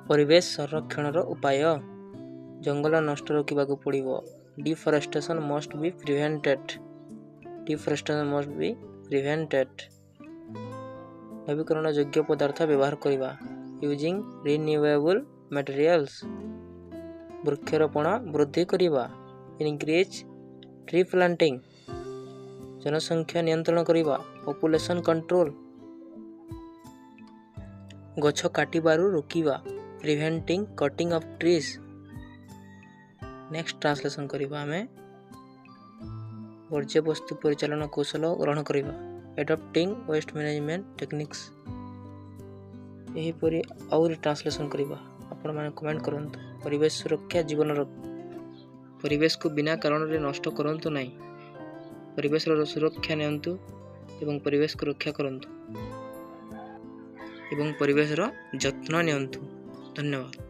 ପରିବେଶ ସଂରକ୍ଷଣର ଉପାୟ। ଜଙ୍ଗଲ ନଷ୍ଟ ରୋକିବାକୁ ପଡ଼ିବ। Deforestation must be prevented. Deforestation must be prevented. ନବୀକରଣ ଯୋଗ୍ୟ ପଦାର୍ଥ ବ୍ୟବହାର କରିବା। Using renewable materials. ବୃକ୍ଷରୋପଣ ବୃଦ୍ଧି କରିବା। Increase tree planting. ଜନସଂଖ୍ୟା ନିୟନ୍ତ୍ରଣ କରିବା। Population control. ଗଛ କାଟିବାରୁ ରୋକିବା। Preventing cutting of trees. Next translation କରିବା ଆମେ। ବର୍ଜ୍ୟବସ୍ତୁ ପରିଚାଳନା କୌଶଳ ଗ୍ରହଣ କରିବା। Adopting waste management techniques. ଏହିପରି ଆହୁରି ଟ୍ରାନ୍ସଲେସନ୍ କରିବା। ଆପଣମାନେ କମେଣ୍ଟ କରନ୍ତୁ। ପରିବେଶ ସୁରକ୍ଷା ଜୀବନର। ପରିବେଶକୁ ବିନା କାରଣରେ ନଷ୍ଟ କରନ୍ତୁ ନାହିଁ। ପରିବେଶର ସୁରକ୍ଷା ନିଅନ୍ତୁ ଏବଂ ପରିବେଶକୁ ରକ୍ଷା କରନ୍ତୁ ଏବଂ ପରିବେଶର ଯତ୍ନ ନିଅନ୍ତୁ। ଧନ୍ୟବାଦ।